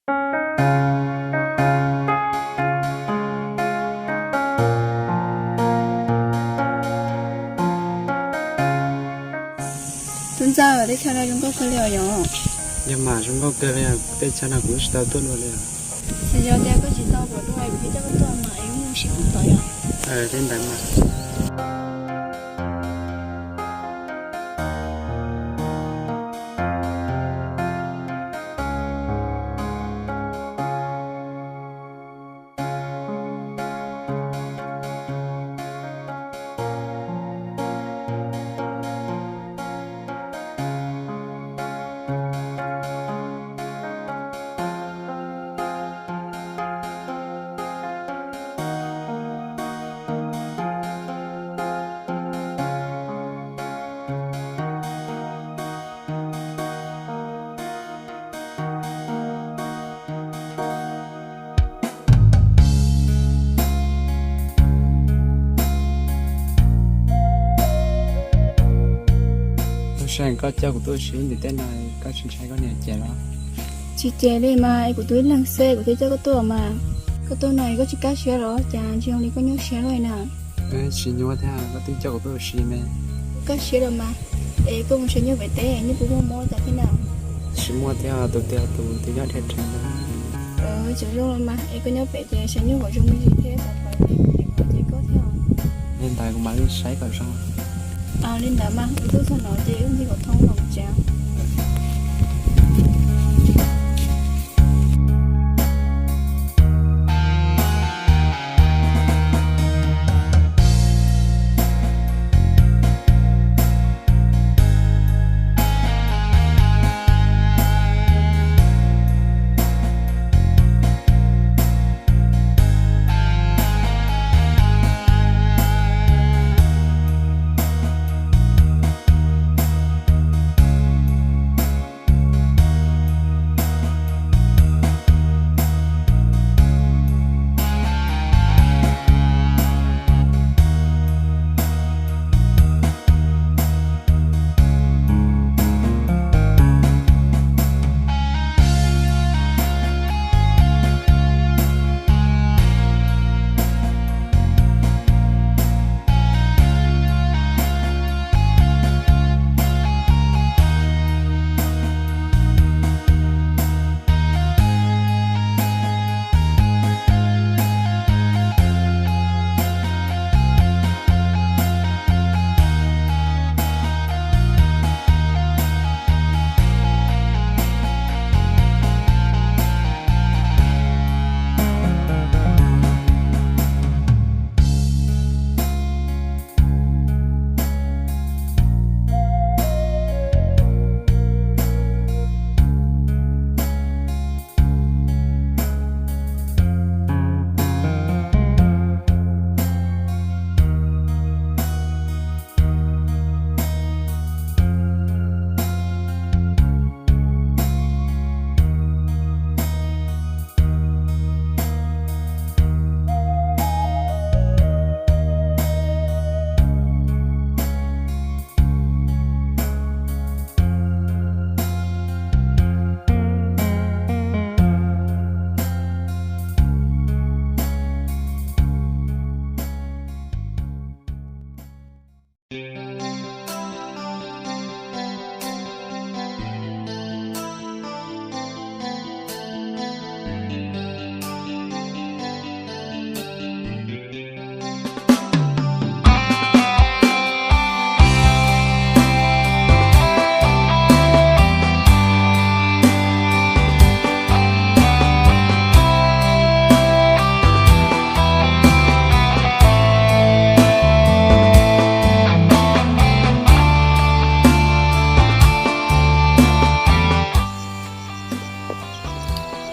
Tub Ntxawg, teb chaws no zoo nkauj kawg li os yom? Yog mas, zoo nkauj kawg li, teb chaws no kuv tsis tau tuaj dua li os. Xyov tias koj tsis tau pom dua, kuv thiaj coj koj tuaj mas es mus sib pom tau yom? Li ntawd mas. Tus seem, koj coj kuv tuaj ua si ntiaj teb no, koj tsis ntshai koj niam cem los? Tsis cem li mas, es kuv tus ib leeg xwb kuv thiaj coj koj tuaj mas. Koj tuaj no es koj tsis kaj siab los? Cas ntsia li koj nyuaj siab luaj li na. Tsis nyuaj thiab, koj twb coj kuv tuaj ua si ne. Kaj siab los mas. Es koj mus saib nyuj pem teb, nyuj puas muaj mob cas thiab na? Tsis muaj thiab, tus twg tus twg nyob dhia rau. Tsis zoo los mas, es koj nyob pem ces saib nyuj kom zoo me ntsis thiab, txawm pom ces kuv niam cem koj thiab. Li ntawd kuv mam li saib kom zoo. Li ntawd mas, wb tuaj txog no ces wb ntxig kom thoob los mus tsev.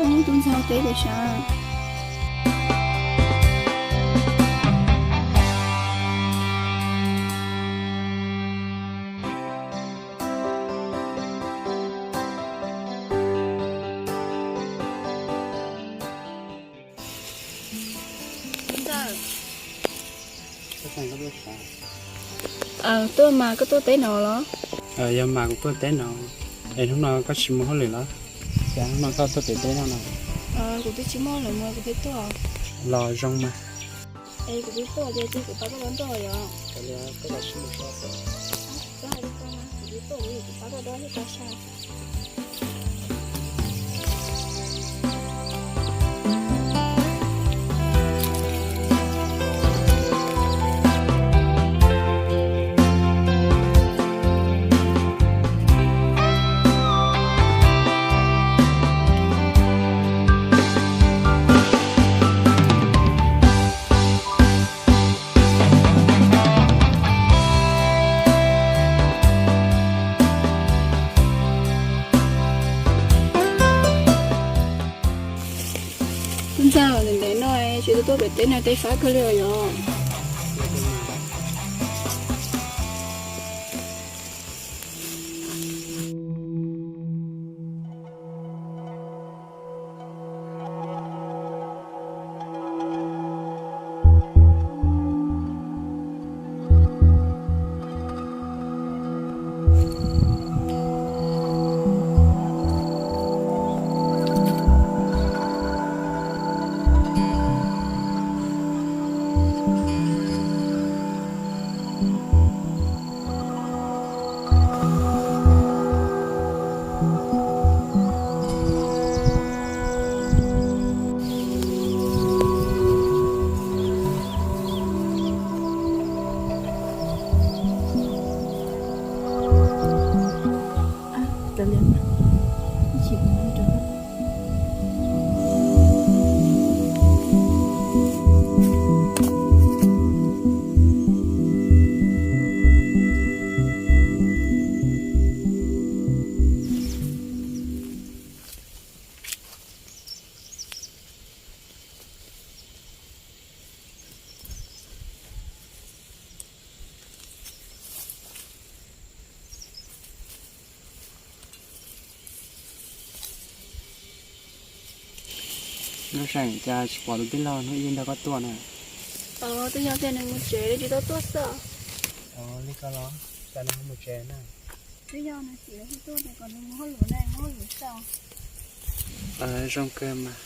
Ub, tub ntxawg teb pem sav. Tuaj mas, koj tuaj teb no los? Yog mas, kuv tuaj teb no. Es hnub no koj tsis mus hauj lwm los? Cas hnub no koj tuaj pem teb no na? Kuv twb tsis muaj lawm mas kuv thiaj tuaj. Los zoo mas. Es kuv twb tuaj ces kuv pab koj dob ntoj yom. Koj hais li ko mas kuv twb tuaj kuv pab koj dob thiaj tau sai. Tub ntxawg, ntev ntev no tsis tau tuaj pem teb no teb fab kawg li os yom. Nkauj Seej, cas tsis pom tus tij laug hnub ib nrog koj tuaj na? Twb yog tias nws mus tsev li tsis tau tuaj xwb. Li ko los cas nws ho mus tsev na? Twb yog nws txiv hu tuaj tias kom nws mus hauj lwm na, mus hauj lwm xwb. Zoo kawg mas.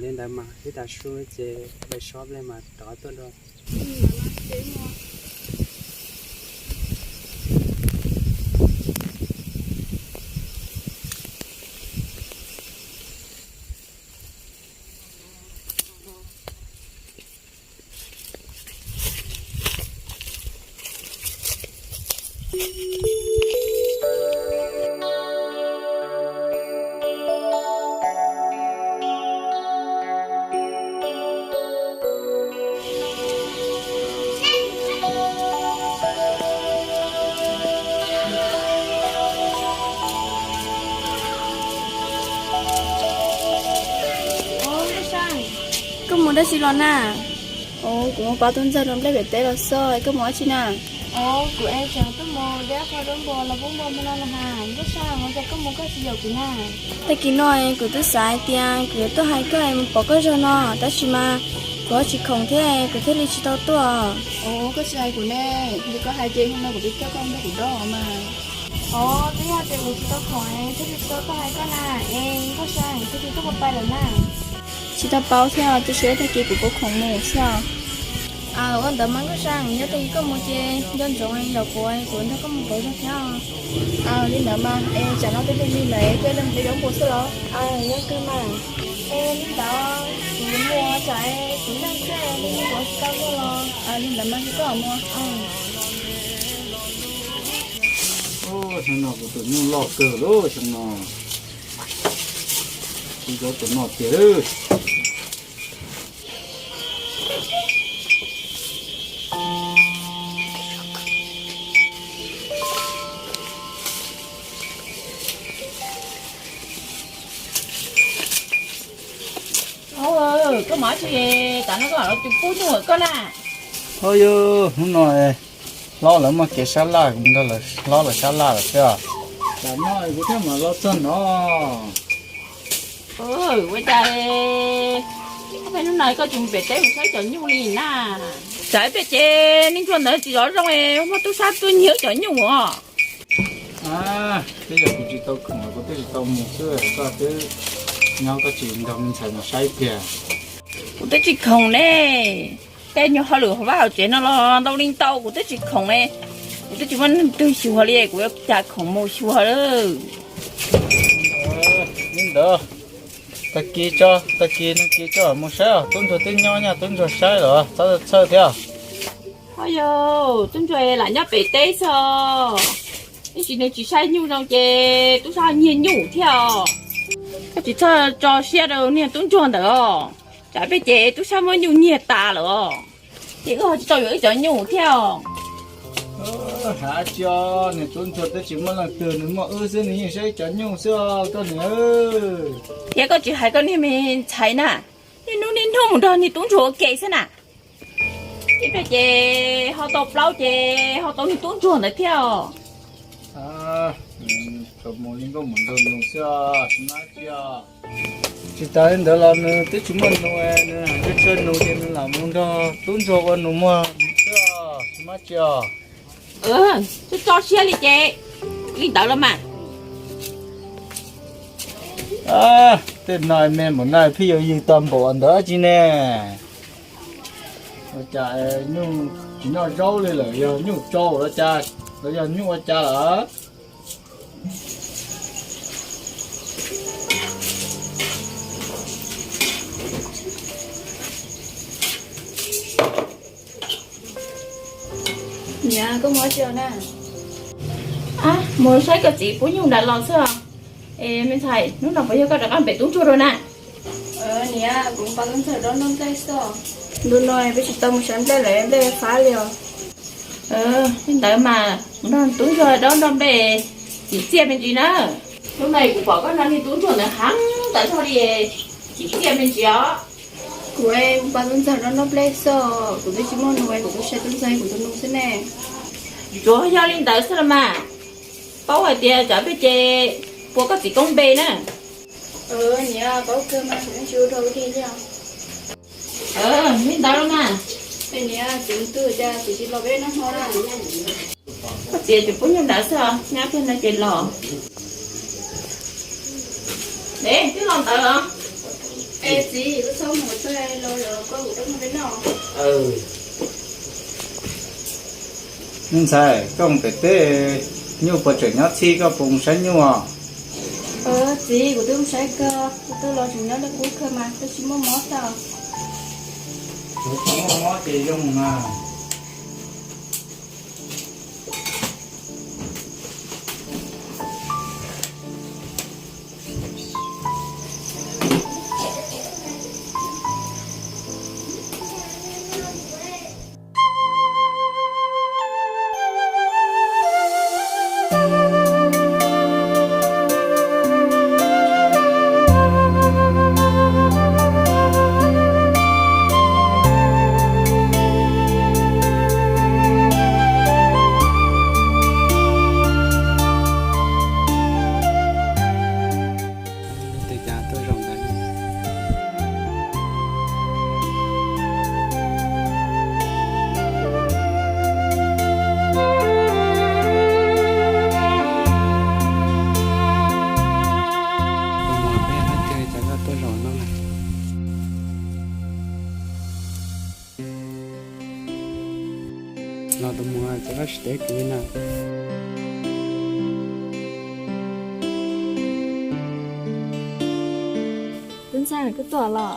Li ntawd mas ib tas su ces mus so ib pliag mas rov qab tuaj dua. Koj mus dab tsi los na? Kuv mus pab tub ntxawg rau nplej pem teb los xwb, koj mus dab tsi na? Kuv es tseem tuaj mus de qho zaub npua los pub npua mus no los has. Nkauj Seej, ua cas koj mus koj tsis yaum kuv na? Tag kis no kuv twb xav hais tias kuv yuav tuaj hais koj mus pom koj zog no, tab sis mas kuv ho tsis khoom thiab kuv thiaj li tsis tau tuaj. Koj tsis hais kuv ne, yog koj hais ces hnub no kuv twb coj koj nrog kuv dob mas. Twb yog tias kuv tsis tau khoom thiaj li tsis tau tuaj hais koj na. Es Nkauj Seej, tag kis koj puas pais lawm na? Tsis tau paub thiab, tab sis tag kis kuv puas khoom mus xwb. Ua ntawd mas Nkauj Seej, yog tag kis koj mus ces nco ntsoov yaum kuv, kuv nrog koj mus pauv zog thiab. Li ntawd mas, es tsam no twb lig lig lawm, koj yuav mus de zaub npua xwb los? Yog kawg mas. Es li ntawd kuv mus tsam kuv yeej thiab, kuv tsis tau tuaj los. Li ntawd mas koj mus. Xyoo no kuv tus nyuj loj kawg lauj, xyoo no kuv zaub tus no tiag. Koj mas tsis tas no koj los tus pub nyuj koj na. Ho yog hnub no hlob lawv muaj kev sab laj, kuv nrog lawv hlob lawv sab laj lawm xwb. Tam no kuv thiaj mam los txog no. Ua cas hnub no koj tsis mus pem teb mus saib cov nyuj li na? Tsam ib pliag ces neeg ntsuag ntawd tsis zov zoo, muaj tub sab tuaj nyiag cov nyuj os. Twb yog kuv tsis tau khoom, kuv twb tsis tau mus xwb, koj twb nyob koj tsis nrog me ntxhais mus saib tiag. Kuv twb tsis khoom ne, tej nyuag hauj lwm hauv vaj hauv tsev no los ntau li ntau, kuv twb tsis khoom ne. Kuv twb tsis muaj neeg twg xyuas li, kuv yuav cas khoom mus xyuas lawm. Li ntawd, tag kis tso, tag kis nag kis tso mus saib os, tub ntsuag twb nyob nyaj tub ntsuag saib los txhob txhawj thiab. Ho yog tub ntsuag lam nyob pem teb xwb os. Ib ntsis nws tsis saib nyuj zoo ces tub sab nyiag nyuj thiab os. Koj tsis txhob tso siab rau niag tub ntsuag ntawd os. Tsam ib pliag ces tub sab muab nyuj nyiag tas lawm os. Ces wb ho tsis tau yuav wb cov nyuj thiab os. Hais tsis os, niag tub ntsuag twb tsis muaj leej twg, nws muaj wb xwb nws yeej saib ib cov nyuj xwb os koj niam. Thiab koj tsis hais koj niag me ntxhais na, niaj hnub niaj hnub mus nrog niag tub ntsuag ua ke xwb na. Ib pliag ces ho tau plaub ces ho tau niag tub ntsuag ntawd thiab os. Mus li nkauj mus nraug nus xwb os, tsis mab tsi os. Tsis tas li ntawd los nws twb tsis muaj nus, nws hais tsawg tsawg nus ces nws lam mus nrog tub ntsuag ua nus muag xwb os, tsis mab tsi os. Tso siab li ces li ntawd los mas. Tej no me npaum no pheej yuav yws tau npaum ntawd tsi ne. Ua cas nyuj tsis noj zaub li lawm, yog nyuj tsau los cas, los yog nyuj ua cas lawm? Niam, koj mus dab tsi na? Ab, mus saib koj txiv pub nyuj nrad los xwb os. Es me ntxhais, hnub no puas yog koj rov qab pem tub ntsuag rau na? Niam, kuv pab tub ntxawg dob nroj nplej xwb. Ntu no peb tsis tau mus saib nplej lawm, nplej fab li os. Li ntawd mas nrog tub ntsuag dob nroj nplej tsim txiaj me ntsis na. Hnub no kuv pom koj nrog niag tub ntsuag ntawd heev tas zog li, tsim txiaj me ntsis os. Kuv pab tub ntxawg dob nroj nplej xwb, kuv twb tsis muaj nus, kuv twb saib tub ntxawg kuv tus nus xwb ne. Tsuas yog li ntawd xwb los mas, paub hais tias tsam peb ces puas koj txiv koob npe na. Niam, paub kawg mas, tsis ua rau li. Li ntawd los mas. Niam, txiv twb cas txiv tsis los peb noj hmo na. Koj txiv tseem pub nyuj nrad xwb os, nyab pliag no ces los. Es twb los ntawd los. Es txiv, koj txhob mus txog los los koj kuv rau mus peb noj. Me ntxhais, koj mus pem teb, nyuj puas tseem nyob txhij, koj puas mus saib nyuj os? Txiv, kuv twb mus saib kawg, kuv twb los tseem nyob li qub kawg mas, twb tsis muaj mob tag. Kuv tsis muaj mob ces zoo mas. Tej cas tuaj zaum ntawd. Tus muam, peb yog leej twg cas koj tuaj zaum no na? Los tus muam, cas koj tsis teb kuv li na? Tub ntxawg, koj tuaj los?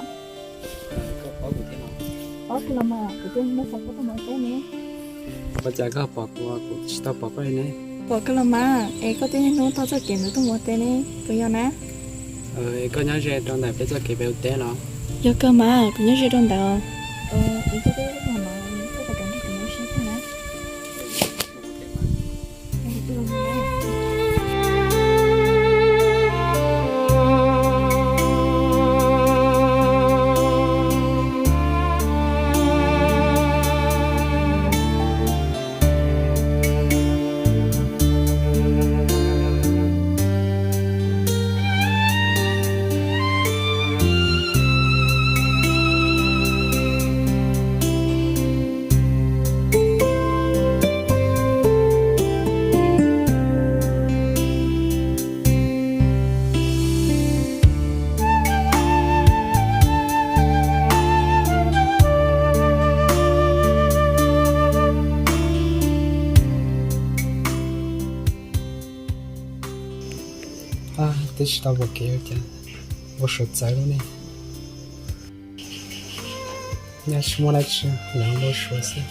Koj paub kuv thiab los? Paub kawg los mas, kuv twb niaj hnub xav koj tuaj mus ua teb ne. Ua cas koj pom kuv, kuv tsis tau pom koj li ne? Pom kawg los mas, es koj twb niaj hnub taug txoj kev ntawd tuaj mus ua teb ne, puas yog na? Es koj nyob ze rau ntawm peb txoj kev pem ua teb los? Yog kawg mas, kuv nyob ze rau ntawd. Es koj twb tuaj mus, koj puas kam nrog kuv mus ua si thiab na? Twb tsis tau pom kev ua cas, npau suav txawv lub ne. Nyaj tsis muaj dab tsi, lam npau suav xwb.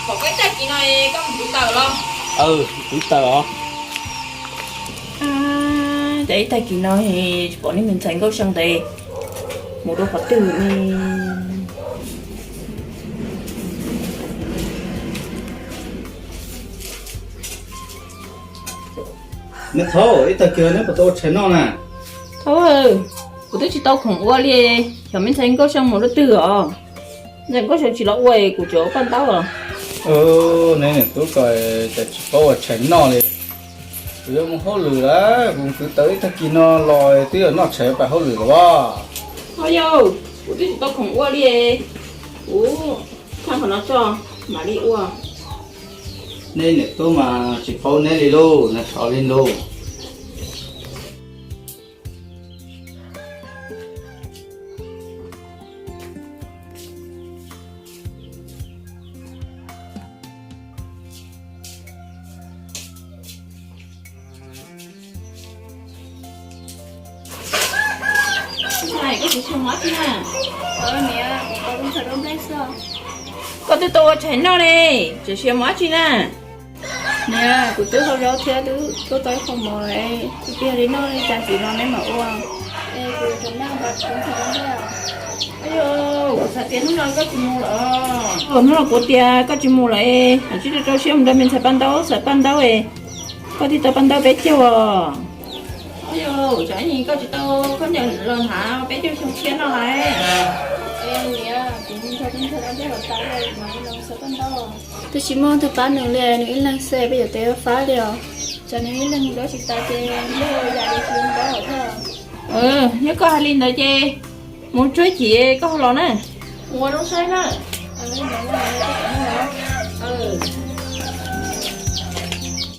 Pom koj ib tag kis no koj mus twv taws los? Twv taws os. Ces ib tag kis no tsis pom nej me ntxhais Nkauj Xyooj ntev, mus rau qhov twg ne? Neb thaub, ib tag kis neb puas tau ua tshais noj na? Thaub, kuv twb tsis tau khoom ua li. Xyov me ntxhais Nkauj Xyooj mus rau twg os. Ntxhais Nkauj Xyooj tsis los ua kuv tsuas ua paj ntaub os. Neb niam tub ko cas tsis paub ua tshais noj li. Kuv yuav mus hauj lwm lawm, kuv twv taws ib tag kis no los twb yuav noj tshais pab hauj lwm lawm as. Au yau, kuv twb tsis tau khoom ua li. Kuv thaj qhov no tso, mam li ua. Neb niam tub mas tsis paub neb li lauj, neb tso li lauj. Koj twb tau ua tshais noj ne, tseem xav mus dab tsi na? Niam, kuv twb hau zaub thiab twb tuaj tau ib qho mov, kuv tiag li noj li cas txiv los neb mam ua. Kuv xav tias hnub no koj tsis mus lawm. Hnub no kuv tias koj tsis mus lawm, tsib rau rau siab mus nrog me ntxhais paj ntaub xaws paj ntaub, koj thiaj tau paj ntaub peb caug os. Koj tsis tau khaub ncaws los hnav peb caug xyoo tshiab no lawm. Twb tsis muaj tus pab nws li, nws ib leeg xwb peb yuav tau fab li os. Tsam nws ib leeg ua tsis tau ces nws yam li tsis paub thiab. Yog koj hais li ntawd ces mus tsuag cim koj ho los na. Ua zoo saib na.